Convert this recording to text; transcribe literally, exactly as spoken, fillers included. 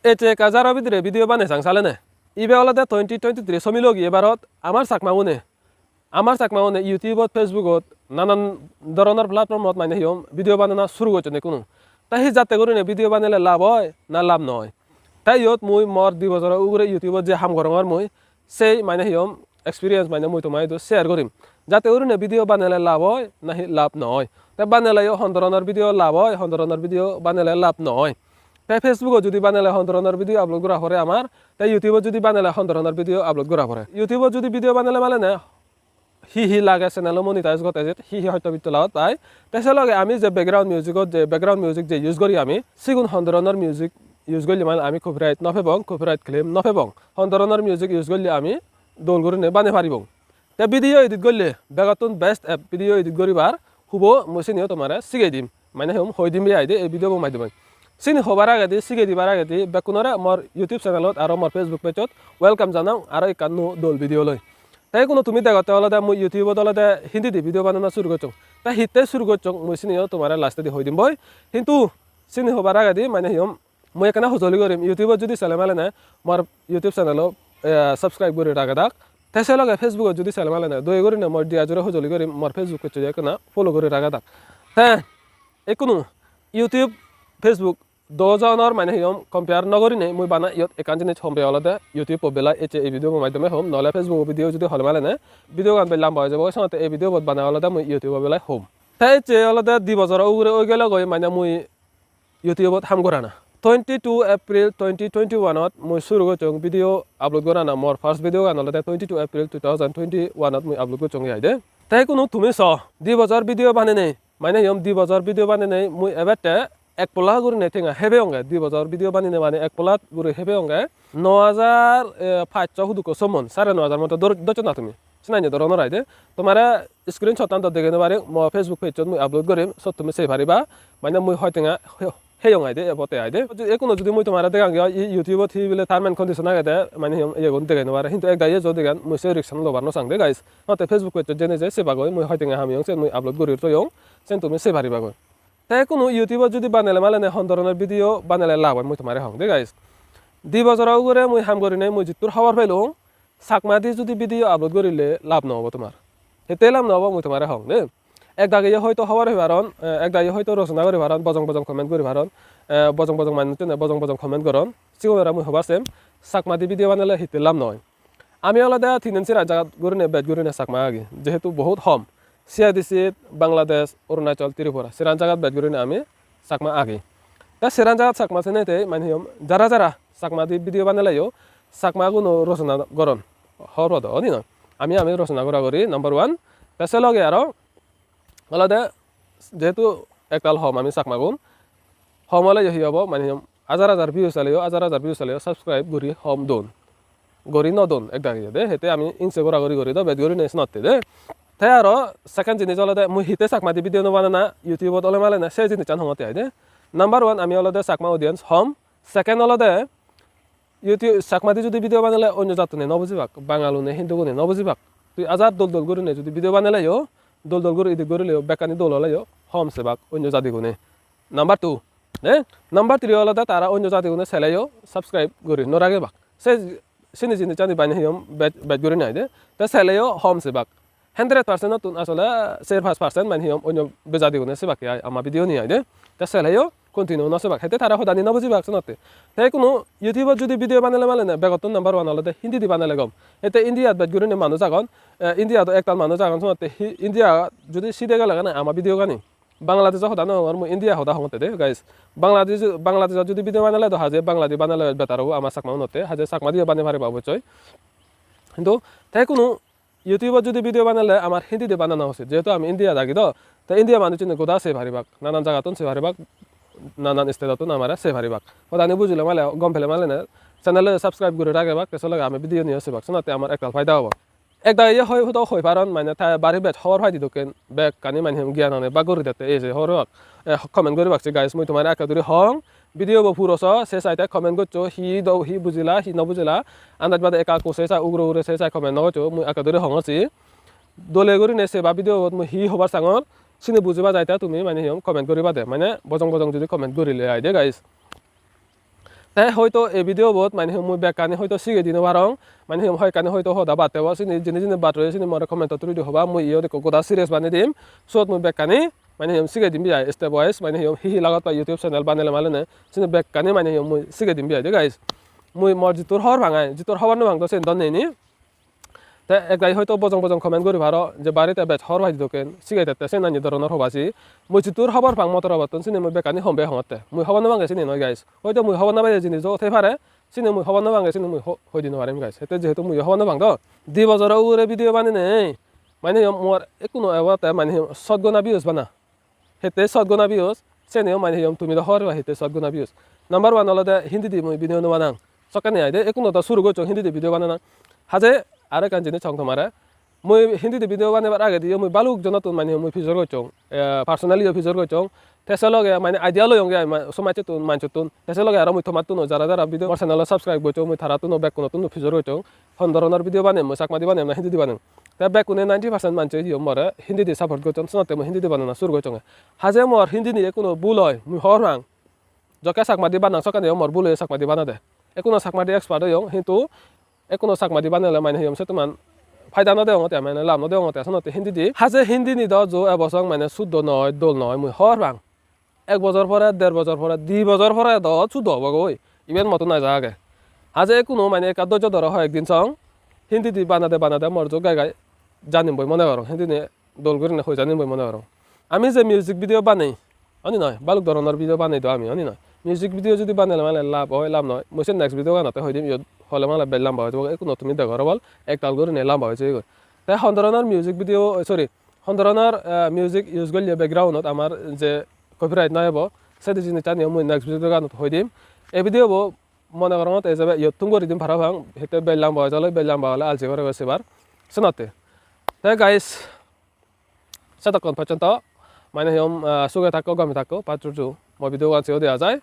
Ecche ek hajaro bidire video banei sang salene. Ibe olode twenty twenty-three somilo giye barot amar Chakmagune, amar Chakmagune YouTube-ot, Facebook-ot, nanan doronor platform-ot mane hi hom video banana suru gocchonde ikkunu. Ta hi jatte gurine video banele lab oi na lab noi? Ta iyot mui mor di bojoro ugure YouTube-ot je ham gorongor mui, sei mane hi hom experience mane mui toma idu share gorim. Jatte gurine video banele lab oi nahi lab noi. Te baneleyo hon doronor video lab oi, hon doronor video banele lab noi. Te Facebook-ot judi banele hon doronor video upload gora pore amar, te YouTube-ot judi banele hon doronor video upload gora pore. YouTube-ot judi video banele malene hi hi lage channel-o monetize gotte jet, hi hi hoyto bitto lagot pai. Te se loge ami je background music-ot je background music je use gori ami, sigun hon doronor music use golle mane ami copyright no pebong, copyright claim no pebong. Hon doronor music use golle ami dol gurine banei paribong. Te video edit golle begottun best app video edit goribar hubo mui siniyo tomare sigei dim. Mane hom hoi dim be aide ei video bo maidome. Sini hobar agedi, sigei dibar agedi bekkunore mor YouTube channel-ot aro mor Facebook page-ot welcome janang aro ekkan nuo dol video loi. Te ikkunu tumi degotte olode mui YouTube-ot olode Hindi di video banana suru gocchong. Te hitte suru gocchong mui siniyo tomare last-edi hoi dim boi. Hintu sini hobar agedi mane hi hom mui ekkena hojoli gorim, YouTube-ot judi sele malene mor YouTube channel-o, eh, subscribe guri ragedak. Te se loge Facebook-ot judi sele malene doye gurine mor diya jure hojoli gorim, mor Facebook page-o ekkena follow guri ragedak. Te ikkunu YouTube, Facebook do jonor mane hi hom compare no gorine mui bana iyot ekkan jinis hom be olode YouTube-o belai ecche ei video-bo maidome hom, nole Facebook-o video judi hole malene video gan bej lamba oi jabo, senotte ei video-bot bana olode mui YouTube-o belai hom. Te ecche olode di bojoro ugure oi gelo goi mane mui YouTube-ot ham gorana. Twenty-two April twenty twenty-one-ot mui suru gocchong video upload gorana. Mor first video gan olode twenty-two April two thousand twenty-one-ot mui upload gocchong aide. Te ikkunu tumi so, di bojor video banenei, mane hi hom di bojor video banenei mui ebette ek polla gurine tenga hebeyonge. Di bojor video banenei mane ek polla guri hebeyonge. No hajar, eh, pachso hudukko somon, sare no hajar moto dor-, doccho na tumi. Sinanye doronor aide. Tomare screenshot-an do degei no parim, mo Facebook page-ot mui upload gorim, sot tumi sei pariba. Mane mui hoi tenga he-, heyong aide, ebote aide. Ekkuno judi mui tomare degang, i-, YouTube-ot hi bile term and condition agede, mane hi hom iyegun degei no pare. Hintu ek dagi jo degan, mui se risk-an lobar no sang de, guys. Note Facebook page-ot jene je sebagoi, mui hoi tenga hamiyong, sen mui upload guri toyong, sen tumi sei paribagoi. Te ekkuno YouTube-ot judi banele malene hon doronor video banele lab oi mui tomare hong de, guys. Di bojoro ugure mui ham gurinei mui jittur hobor pelung, Chakma di judi video upload gorile lab no obo tomar. Hette lab no obo mui tomare hong de. Ek dagi ye hoito hobor pei paron, eh, ek dagi hoito rosona guri paron, bojong bojong comment guri paron, eh, bojong bojong manuchune bojong bojong comment goron. Sigunore mui hobar sem, Chakma di video banele hitte lab noi. Ami olode tinen seran jagat gurine bej gurine Chakma agi. Jehetu bohut hom. C I D C, Bangladesh, Arunachal, Tripura. Seran jagat bej gurine ami Chakma agi. Te seran jagat Chakma senei te mane hi hom jara jara Chakma di video baneleyo Chakma guno rosona goron. Hobor podo, oni no? Ami, ami rosona gora gori, number one. Te se loge aro olode jehetu ektal hom ami Chakmagun, hom oleyo hi obo, mane hi hom, hajar hajar views eleyo, hajar hajar views eleyo, subscribe guri hom don. Guri no don ek dagi de, hette ami inse gora guri guri do bej guri nei senotte de. Te aro second jinis olode mui hitte Chakma di video no banana, YouTube-ot ole malene se jinissan hongotte aide. Number one, ami olode Chakma audience hom. Second olode YouTube, Chakma di judi video banele onyo jattune no bujibak, Bangalune, Hindugune no bujibak. Tui ajar dol dol gurine judi video baneleyo, dol dol guri edit gurileyo, bekkani dol oleyo, hom sebak onyo jadigune. Number two, eh? Number three olode tara onyo jadigune seleyo subscribe guri no ragebak. Se sini jinisani bani hiyom bej, bej gurine aide. Te seleyo hom sebak. Hundred percent-ottun asole ser pass percent mane hi hom onyo bejadigune sebak ai ama video ni aide. Te seleyo continue no sebak. Hete tara hodani no bujibak senotte. Te kuno YouTube-ot judi video banele malene begottun number one olode Hindi di banele gom. Hete India-t bej gurine manuj agon. Eh, India-t ektal manuj agon senotte hi-, India judi side gele gane ama video gani. Bangladesh-o hoda no hongor, mui India hoda hongotte de, guys. Bangladesh, Bangladesh-ot judi video banele do haje Bangladesh banele better obo ama Chakma unotte. Haje Chakma diyo bane pariba obossoi. Hintu te kuno YouTube-ot judi video banele amar Hindi di banana usit, jehetu ami India-t agi do, te India manuchune goda sei paribak, nanan jagattun sei paribak, nanan state-ottun amare sei paribak. Hodani bujile male, gom pele male ne channel-o subscribe guri ragebak, te se loge ami video niyo sebak, senotte amar ektal faida obo. Ek dagi ye hoi, hodo hoi paron, mane ta bari bej hobor pai di dokken, bekkani mane hem gyan ane bak guri dette, ei je hobor pebak, eh, comment guribak se guys, mui tomare ekka duri hong, video bo puro so, se side comment goccho, hi do, hi bujila, hi no bujila, andaj bade ekka ekku se sa ugure ugure se sa comment no goccho, mui ekka duri hongor si. Dole gurine seba video bot mui hi hobar sangor, sini bujiba jaite tumi mane hiyom comment guriba de, mane bojong bojong judi comment gurile aide guys. Te hoito ei video bot mane hi hom mui bekkani hoito sigei di no parong, mane hi hom hoyekkani hoito hoda batte bo, sini jini jini bat roye sini more comment-ot tuli di hoba, mui iyot ekko goda series banei dim, siyot mui bekkani mane hi hom sigei dim biyai step wise, mane hi hom hi hi lagot pai YouTube channel banele malene, sini bekkani mane hi hom mui sigei dim biyai de guys. Mui mor jittur hobor pang ai, jittur hobor no pang do sen don nei ni. Te ek dagi hoito bojong bojong comment guri paro je barite bej hobor pai dokken, sigei tette sen nanye doronor hoba si. Mui jittur hobor pang motor obottun sini mui bekkani hom bej hongotte. Mui hobor no pange sini noi guys. Hoito mui hobor no peye jinis o thei pare, sini mui hobor no pange sini mui ho-, hoi di no parim guys. Hette jehetu mui hobor no pang do. Di bojoro ugure video banenei, mane hi hom mor ekkuno ebo te mane hi hom sot gona views bana. Hette sot gona views, seniyo mane hi hom tumi do hobor peba hette sot gona views. Number one olode Hindi di mui video no banang. Sokkene ai de, ekkuno do suru gocchong Hindi di video banana. Haje aro ekkan jinis hong tomare. Mui Hindi di video banebar agediyo mui baluk jonottun mane hi hom mui pijor gocchong. Eh, personally yo pijor gocchong. Te se loge mane idea loyonge ai ma-, somajjottun, manjottun. Te se loge aro mui tomattuno jara jara video mor channel-o subscribe gocchong, mui tarattuno bekkunottun pijor gocchong. Hon doronor video banem, mui Chakmadi banem na Hindidi banem. Te bekkune ninety percent manjye hi hom more Hindidi support gocchon, senotte mui Hindidi banana suru gocchonge. Haje mor Hindini ekkuno bul oi, mui hobor pang. Jokke Chakmadi banang sokkene mor bul oye Chakmadi banade. Ekkuno Chakmadi expert oyong, hintu ekkuno Chakmadi banele mane hi hom settuman faida no degongotte, mane lab no degongotte, senotte Hindidi. Haje Hindini do jo ebosong mane suddo noi, dol noi, mui hobor pang. Ek bojor pore, der bojor pore, di bojor pore do sudo obo goi. Iben mottun aja age. Haje ekkuno mane ekka dojjo doro hoyek din song. Hindidi banade banade mor jo gai gai janim boi mone gorong. Hindini dol gurine hoi janim boi mone gorong. Ami je music video banei, oni noi, baluk doronor video banei do ami, oni noi. Music video judi banele mane lab oi, lab noi. Mui se next video ganotte hoi dim, iyot hole mane bej lamba oi jebo. Ekkuno tumi degor obol, ektal gurine lamba oi jeyegoi. Te hon doronor music video, sorry, hon doronor, eh, music use golle background-ot amar je copyright no ebo, sedi jinissani mui next video ganot hoi dim. Ei video bo mone gorongotte ejebe iyot thum guri dim parapang, hitte bej lamba oi jalo, bej lamba ole alsi gore gore sebar. Senotte. Te guys, sedokkon porjonto mane hi hom, ah, suge thakko, gome thakko, patturju. Mo video gan siyot dega jai.